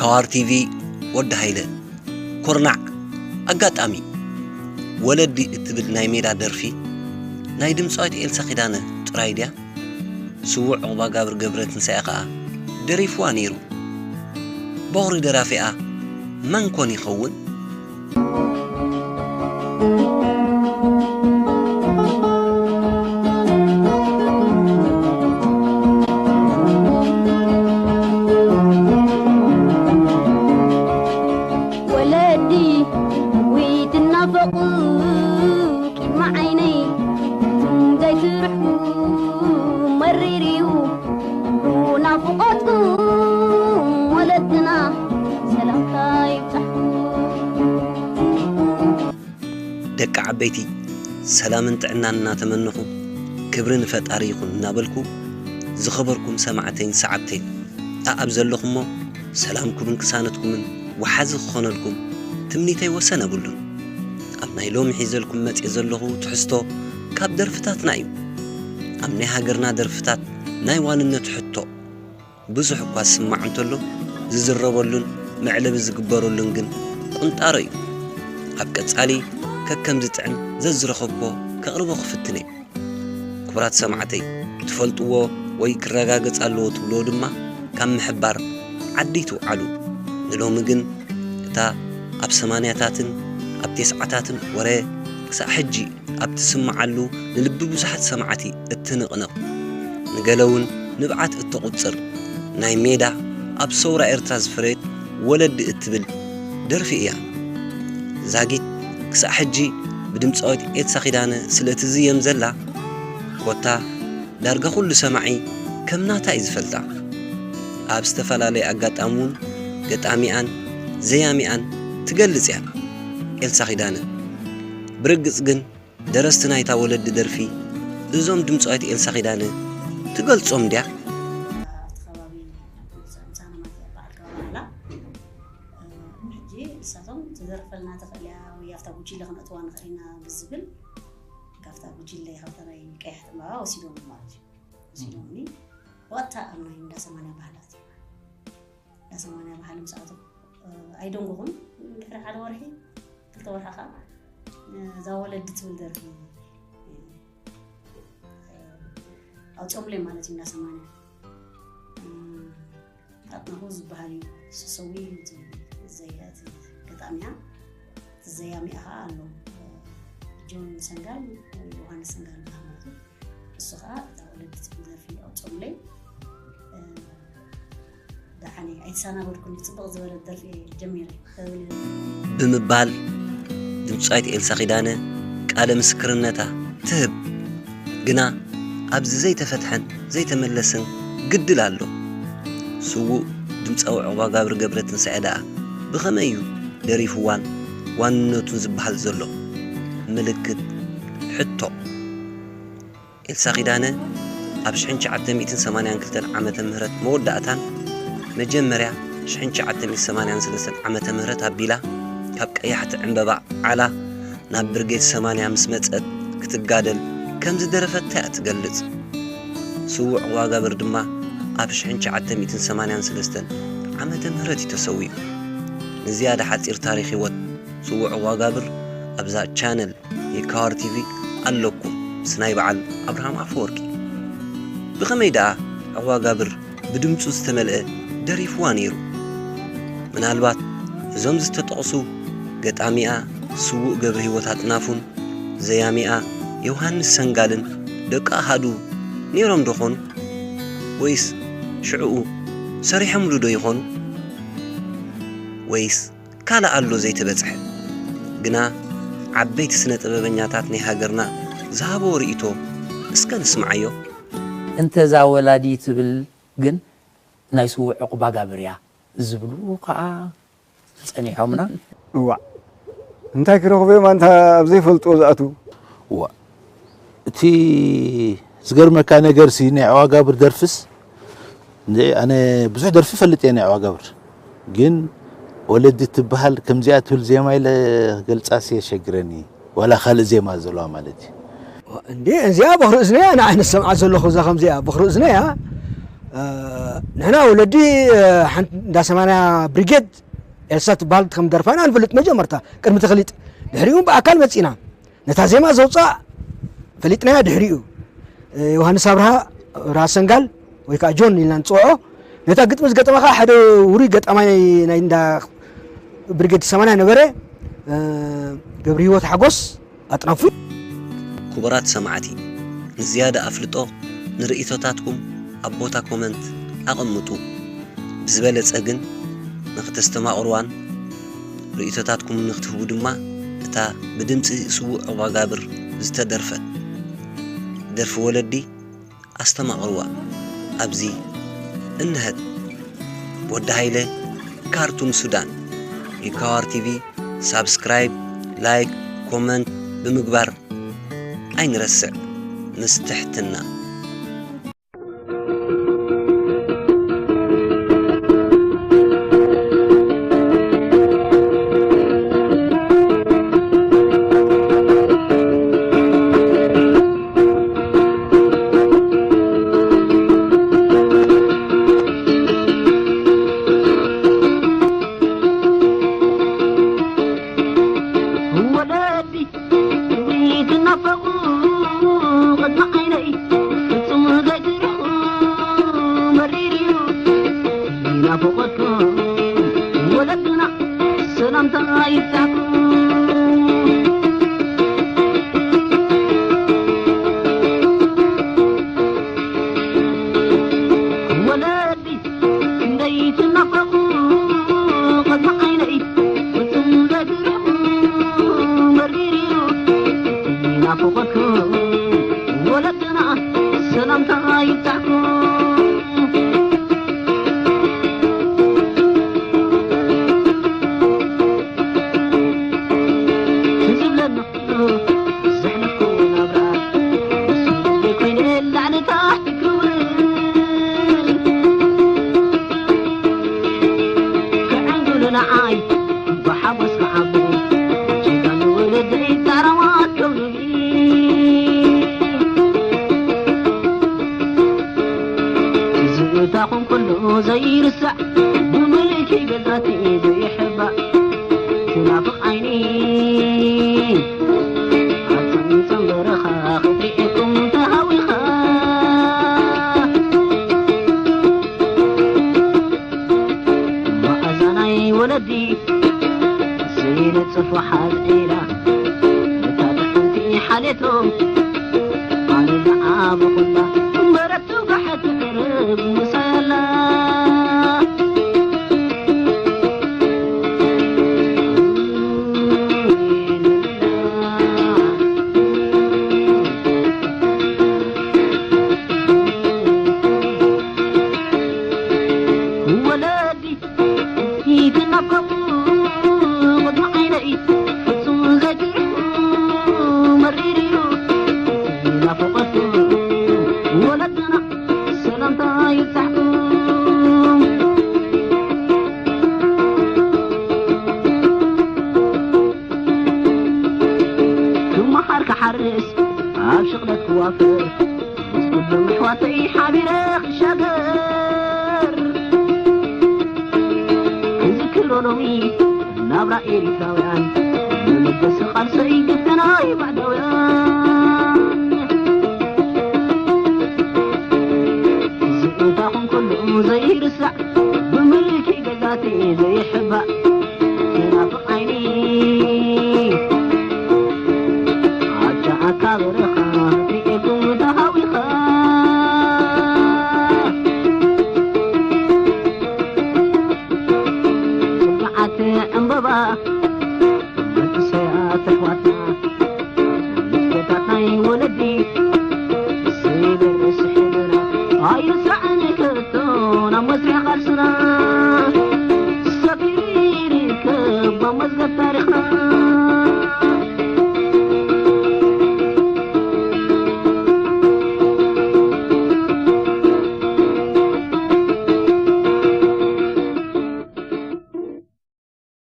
ካዋር ቲቪ፣ ወዲ ሃይለ። ኮርናዕ። ኣጋጣሚ፣ ወለዲ እትብል ናይ ሜዳ ደርፊ ናይ ድምፃዊት ኤልሳ ኪዳነ ጥራይ ድያ? ስዉእ ዑቕባጋብር ገብረትንሳኤ ኸኣ ደሪፍዋ ነይሩ። ቦኽሪ ደራፊኣ መን ኮን ይኸውን? ወለዲ ወይ ትናፈቑ ቂድሚ ዓይነይ እቱም ዘይትርሕቁ መሪር እዩ ናፍቖትኩም ወለድና ሰላምታ ይብጻሕኩም። ደቂ ዓበይቲ፣ ሰላምን ጥዕናን እናተመነኹ፣ ክብሪ ንፈጣሪ ይኹን እናበልኩ፣ ዝኸበርኩም ሰማዕተይን ሰዓብተይን፣ ኣኣብ ዘለኹሞ ሰላምኩምን ቅሳነትኩምን ወሓዚ ክኾነልኩም ትምኒተይ ወሰን የብሉን። ኣብ ናይ ሎሚ ሒዘልኩም መጽየ ዘለኹ ትሕዝቶ ካብ ደርፍታትና እዩ። ኣብ ናይ ሃገርና ደርፍታት ናይ ዋንነት ሕቶ ብዙሕ እኳ ዝስማዕ እንተሎ፣ ዝዝረበሉን መዕለቢ ዝግበረሉን ግን ቁንጣሮ እዩ። ኣብ ቀጻሊ ከከም ዝጥዕም ዘዝረኸብኩዎ ከቕርቦ ክፍትን እየ። ክቡራት ሰማዕተይ፣ ትፈልጥዎ ወይ ክረጋገጽ ኣለዎ ትብልዎ ድማ ካብ ምሕባር ዓዲ ኣይትውዓሉ። ንሎሚ ግን እታ ኣብ ሰማንያታትን ኣብ ቴስዓታትን ወረ ክሳዕ ሕጂ ኣብ ትስምዓሉ ንልቢ ብዙሓት ሰማዕቲ እትንቕንቕ፣ ንገለ እውን ንብዓት እተቑጽር፣ ናይ ሜዳ ኣብ ሰውራ ኤርትራ ዝፈረየት ወለዲ እትብል ደርፊ እያ። ዛጊት ክሳዕ ሕጂ ብድምጻዊት ኤልሳ ኪዳነ ስለ ትዝየም ዘላ፣ ኮታ ዳርጋ ኩሉ ሰማዒ ከም ናታ እዩ ዝፈልጣ። ኣብ ዝተፈላለየ ኣጋጣሚ እውን ገጣሚኣን ዘያሚኣን ትገልጽ እያ ኤልሳ ኪዳነ። ብርግጽ ግን ደረስቲ ናይታ ወለዲ ደርፊ እዞም ድምጻዊት ኤልሳ ኪዳነ ትገልጾም ድያ? ኣብቲ ከባቢ ምሳና ማለት እያ በዓል ከባቢ ኣላ። ሕጂ ንሳቶም ትደርፈልና ትኽእል እያ ወይ ኣብታ ጉጅለ ክነእትዋ ንኽእል ኢና ብዝብል ካብታ ጉጅለ ካብታ ናይ ቀያሕቲ ዕምባባ ወሲዶም ማለት እዩ። ወሲዶምኒ ብቐጥታ ኣብ ናይ እንዳ ሰማንያ ባህላት ኢና እንዳ ሰማንያ ባህሊ ምስ ኣተኹ ኣይደንጎኹን። ድሕሪ ሓደ ወርሒ ክልተ ወርሒ ከዓ እዛ ወለዲ ትብል ደርፊ ኣውፅኦምለይ ማለት እዩ። እንዳ ሰማንያ ኣጥናፉ ዝበሃል እዩ ሰሰዊ ገጣሚያ ትዘያሚኣ ከዓ ኣሎ ጆን ሰንጋል ዮሃንስ ሰንጋል ዝበሃል ማለት እዩ። እሱ ከዓ እታ ወለዲ ትብል ደርፊ ኣውፅኦምለይ። ደሓነይ ኣይተሰናበድኩን፣ ጽብቕ ዝበለት ደርፊ እየ ጀሚረ። ብምባል ድምጻዊት ኤልሳ ኪዳነ ቃለ ምስክርነታ ትህብ። ግና ኣብዚ ዘይተፈትሐን ዘይተመለሰን ግድል ኣሎ። ስዉእ ድምጻዊ ዑቕባጋብር ገብረትንሳኤ ደኣ ብኸመይ እዩ ደሪፍዋን ዋንነቱን ዝበሃል ዘሎ? ምልክት ሕቶ። ኤልሳ ኪዳነ ኣብ ሽሕን ትሽዓተ ሚእትን ሰማንያን ክልተን ዓመተ ምህረት መወዳእታን መጀመርያ ሽሕን ትሽዓተ ሚእትን ሰማንያን ሰለስተን ዓመተ ምህረት ኣቢላ ካብ ቀያሕቲ ዕምበባ ዓላ ናብ ብርጌድ ሰማንያ ምስ መጸት ክትጋደል ከም ዝደረፈታ እያ ትገልጽ። ስዉዕ ዋጋብር ድማ ኣብ ሽሕን ትሽዓተ ሚእትን ሰማንያን ሰለስተን ዓመተ ምህረት እዩ ተሰዊኡ። ንዝያዳ ሓጺር ታሪኽ ህይወት ስዉዕ ዋጋብር ኣብዛ ቻነል የካዋር ቲቪ ኣለኩም ምስ ናይ በዓል ኣብርሃም ኣፈወርቂ። ብኸመይ ደኣ ዕቕባጋብር ብድምጹ ዝተመልአ ደሪፍዋ ነይሩ? ምናልባት እዞም ዝተጠቕሱ ገጣሚኣ ስዉእ ገብረሂወት ኣጥናፉን ዘያሚኣ ዮሃንስ ሰንጋልን ደቂ ኣሃዱ ነይሮም ዶ ኾኑ? ወይስ ሽዕኡ ሰሪሖምሉ ዶ ይኾኑ? ወይስ ካልእ ኣሎ ዘይተበጽሐ። ግና ዓበይቲ ስነ ጥበበኛታት ናይ ሃገርና ዝሃብዎ ርእይቶ እስከ ንስምዓዮ። እንተ እዛ ወላዲ ትብል ግን ናይ ስዉእ ዑቕባጋብር እያ ዝብሉ ኸኣ ጸኒሖምና። እዋእ እንታይ ክረኽቡ እዮም ኣንታ ኣብ ዘይፈልጥዎ ዝኣትዉ። እዋእ እቲ ዝገርመካ ነገርሲ ናይ ዑቕባጋብር ደርፍስ እንድዒ ኣነ ብዙሕ ደርፊ እፈልጥ እየ ናይ ዑቕባጋብር ግን ወለዲ ትበሃል ከምዚኣ ትብል ዜማ ኢለ ክገልጻስ የሸግረኒ ዋላ ካልእ ዜማ ዘለዋ ማለት እዩ። እንዴ እዚኣ በኽሪ እዝነያ ንዓይ ንሰምዓ ዘለኹ እዛ ከምዚኣ በኽሪ እዝነያ ንሕና ወለዲ ሓንቲ እንዳ ሰማንያ ብሪጌድ ኤልሳ ትበሃል ከም ደርፋ ኢና ንፈልጥ። መጀመርታ ቅድሚ ተኽሊጥ፣ ድሕሪኡ ብኣካል መጺና ነታ ዜማ ዘውፅኣ ፈሊጥናያ። ድሕሪኡ ዮሃንስ ኣብርሃ፣ ራሰንጋል ወይ ከዓ ጆን ኢልና ንፅውዖ፣ ነታ ግጥሚ ዝገጠመ ከዓ ሓደ ውሩይ ገጣማይ ናይ እንዳ ብሪጌድ ሰማንያ ነበረ፣ ገብረ ህይወት ሓጎስ ኣጥናፉ። ክቡራት ሰማዕቲ፣ ንዝያዳ ኣፍልጦ ንርእይቶታትኩም ኣብ ቦታ ኮመንት ኣቐምጡ። ብዝበለጸ ግን ንኽተስተማቕርዋን ርእይቶታትኩም ንኽትህቡ ድማ እታ ብድምጺ ስዉእ ዑቕባጋብር ዝተደርፈት ደርፊ ወለዲ ኣስተማቕርዋ። ኣብዚ እንሀት። ወዲ ሃይለ፣ ካርቱም ሱዳን። ኢካዋር ቲቪ ሳብስክራይብ፣ ላይክ፣ ኮመንት ብምግባር ኣይንረስዕ። ምስ ትሕትና።